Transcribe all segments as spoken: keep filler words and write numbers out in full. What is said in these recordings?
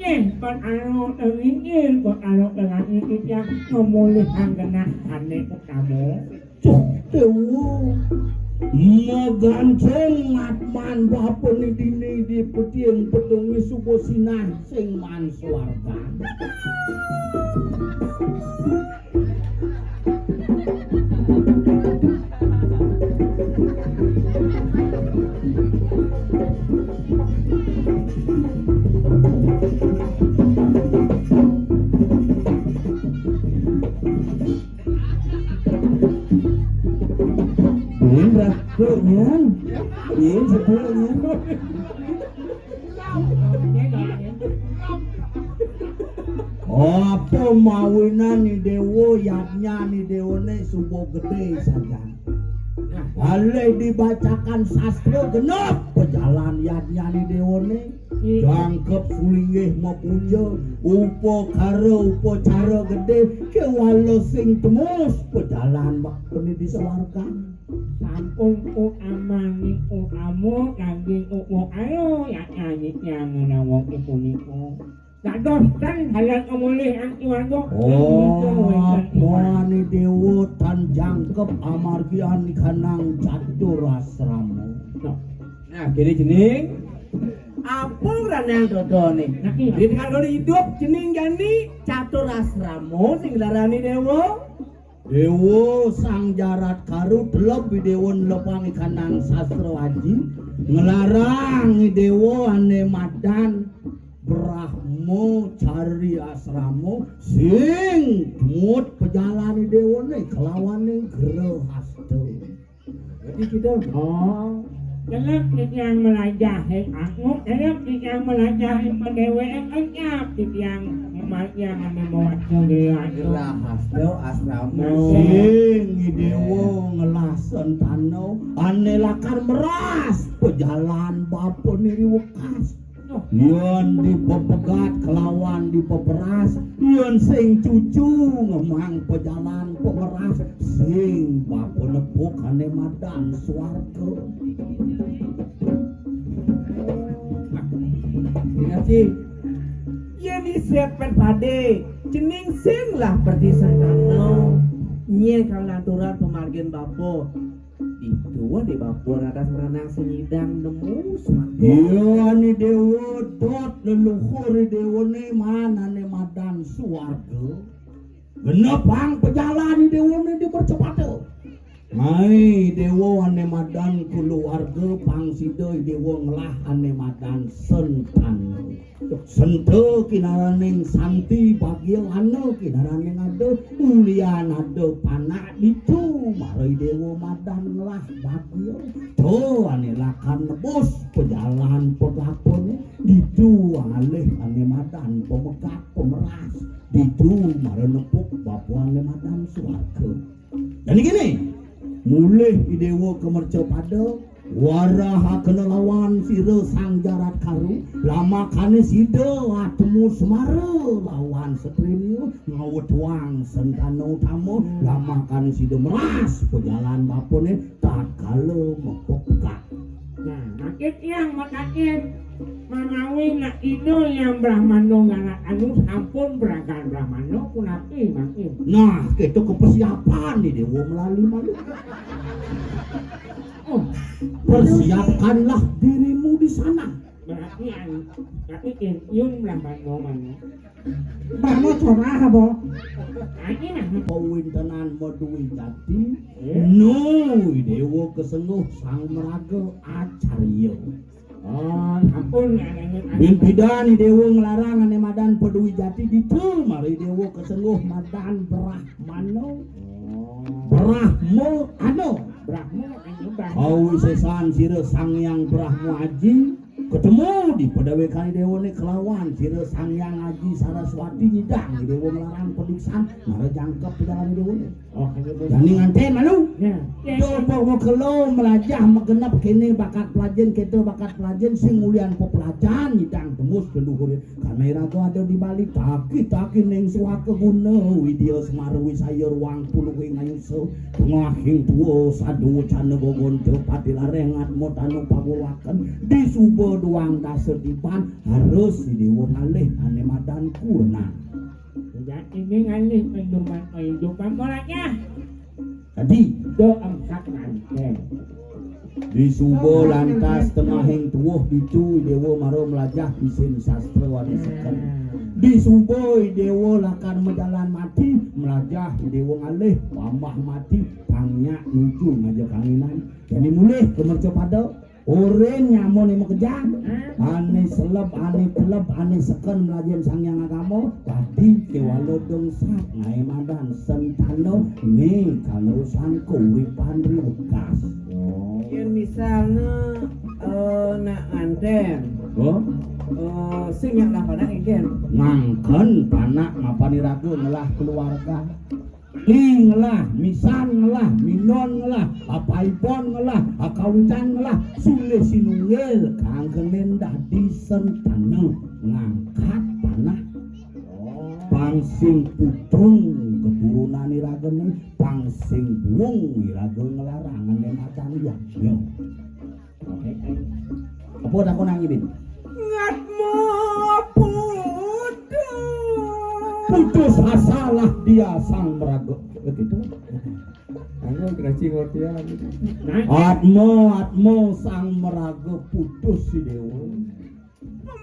Eh, kon anu teringgil, kon anu tengah itu yang memulihkan genah ane utama. Cok Dewa, maganceng atman bapane dini di pediang pedungi suba sinah sing maan suargan. Beda, Bro, Nyan. Iya, sebelum, Nyan. Apa mawinan ni dewa, yadnya ni dewane suba gede sajan. Alih dibacakan sastra genep pejalan yadnya ni dewane. Jangkep sulinggih mapuja, upakara upacara gede, kewala sing temus pejalan bapane di swargan. Sampun utamaning utama daging upakara yak nyanyi yang ngenawang punika. Dados tan halang kemulih ang keluarga. Oh, puani dewa tan jangkep amargi anikanang catur asrama. Nah, kene cening. Apa ranang dodone? Nah, iya. Di tengah dodone idup cening jani catur asrama sing larani dewa. Dewa Sang Jarat Karu teleb i dewa nlepang ikanang sastra aji, nglarang i dewa ane madan Brahma Cari Asrama sing mut pejalani dewane kelawaning grehasta. Jadi kita, oh, kelep titiang melajahe aku, kelep titiang melajahe pendewean enyap titiang memakiang ane mewakil dewa. Gerah hasta asrama. Sing i dewa ngelah sentana ane lakar meras pejalan bapane ri wekas. Yen dipepegat kelawan dipeperas, yen sing cucu ngemang pejalan pemeras, sing bapa nepuk ane madan swarga. Nah, ingat, Ci. Yen isep pet pade, cening sing lah perti sentana. Nyen kang lanturan pemargin bapa. Ditu di bapa radas meranang sing nyidang nemu swarga. Iya, ani dewa dot leluhur i dewane maan ane madan swarga. Genepang pejalan i dewane di mercepata. Mai dewa ane madan kulawarga pang sida i dewa ngelah ane madan sentana. Senta kinaraning santi bagia ana kinaraning ada ulian ada panak ditu mara i dewa madan ngelah bagia. To ane lakar nebus pejalan pegapane ditu alih ane madan pemegat pemeras ditu mara nepuk bapa ane madan swarga. Jani kene, mulih i dewa ka mercapada, warahakena lawan sira Sang Jarat Karu, lamakane sida atemu semara lawan satria ngawetuang sentana utama, lamakane sida meras pejalan bapane tatkala mapekak. Nah, mangkin tiang makakin, manawi nak ida yang Brahmana ngaran anu sampun berangkat Brahmana, punapi mangkin? Nah, keto kepersiapan ni dewa melali malu. Oh, persiapkanlah dirimu di sana. Berarti anu, tapi yen Brahmana mana? Brahma corah apa? Anu nah. Kawintenan Madwi Jati, eh? Nu i dewa kesengguh sang meraga acarya. Oh, ampun, anu, anu. Bin pidan i dewa nglarang ane madan Padwi Jati ditu mara i dewa kesengguh madan Brahmana. Oh. Brahma anu. Brahma anu, Brahma. Kawisesan sira Sang Hyang Brahma Aji ketemu di padawekan i dewane kelawan sira Sang Hyang Aji Saraswati nyidang i dewa nglarang padiksan mara jangkep pejalan i dewane. Oh, jani nganten malu. Ya. Coba makelo melajah magenep kene bakat pelajen, keto bakat pelajen, sing ulian pepelajahan nyidang tembus leluhure. Karena iraga ada di Bali, taki-taki ning suaka guna, widya semara wisaya ruang puluh ing ayusa, tengahing tua sadu cana gogonta pati lareng atma tanu paguraken, di suba Duang dasa diban harus si Déwa ngalih ané madan kurna. Jadi ini ngalih kehidupan, kehidupan mulanya. Tadi do empat nganten. Disuba lantas tengahing tuwuh ditu Déwa mara mlajah isin sastra ané seken. Disuba Déwa lakar majalan mati, mlajah Déwa ngalih pambah mati, pang nyak nuju ngaja kanginan. Jani mulih ka mercapada. Orin nyamuné makejang, ané seleb, ané teleb, ané seken mlajah Sang Hyang Agama, dadi kéwala dongsak ngaé madan sentana né kanerusan kauripan ri wekas. Yén misalné, eh, nak nganten, oh, eh, sing nyak lah panak éngkén. Ngangken panak mapan iraga ngelah keluarga. Li ngelah, misan ngelah, minon ngelah, apaibon ngelah, akawitan ngelah, silih sinunggil kangkenen dadi sentana ngangkat panak. Pang sing pudung keturunan iragané, pang sing buung iraga ngelarang ané madan yadnya. Apa takon nang Ibin? Ngatma putus. Putus asalah dia sang meraga. Begitu. Aku gerasi ngerti ya. Atma, atma sang meraga putus si Déwa.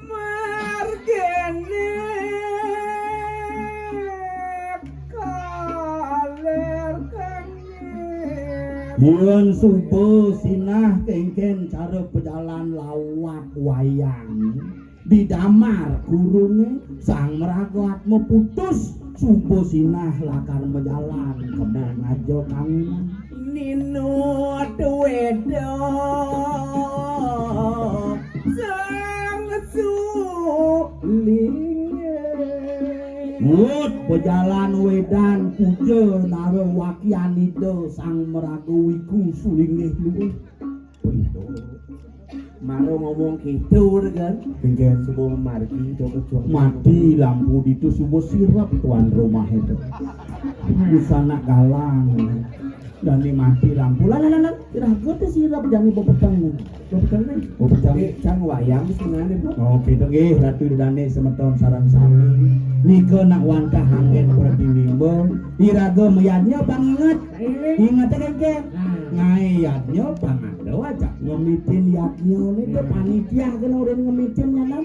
Margene kaler kami. Yén suba sinah kéngkén cara pejalan lawat wayang. Didamar kurungé sang meraga atma putus, suba sinah lakar majalan kema ngaja kanginan. Ninut weda sang sulingé. Ngut pejalan wedan puja nara wakyan ida sang meraga wiku sulingé luwih. Mara ngomong gitu kan. Kéngkén. Suba margi do kejuang. Mati lampu ditu suba sirep tuan rumah itu. Busana galang. Jani mati lampu. Lah, lah, lah, lah. Iraga té sirep jani bepeteng. Bepeteng né. Bepeteng. Eh, cang wayang sengané, Bu. Oh, gitu nggih, Ratu Ida Dané semeton sareng sami. Nika nak wantah anggén pratiwimba. Iraga mayadnya pang inget. Inget kéngkén. Ngaé yadnya pang ada wajak ngemitin yadnya né, té panitia kena orang ngemitin nyanan.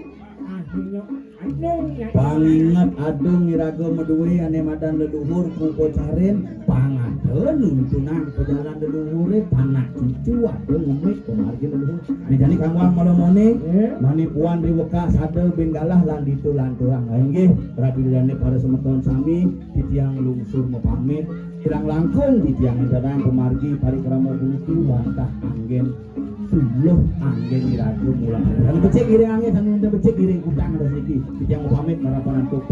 Pang inget adung iraga madué ané madan leluhur kupacarin, pang ada nuntunang pejalan leluhuré, panak cucu ada ngemit pamargi leluhur. Né jani kanggoang mala-moni, mani puan riweka sada bin galah lan ditu lanturang. Inggih, Ratu Ida Dané para semeton sami, titiang lungsur mapamit. Kirang langkung titiang ngenterang pamargi parikrama puniki wantah anggén suluh anggén iraga mulang. Sané becik ngiring anggén, sané becik ngiring kutang ras niki. Titiang mapamit marapan antuk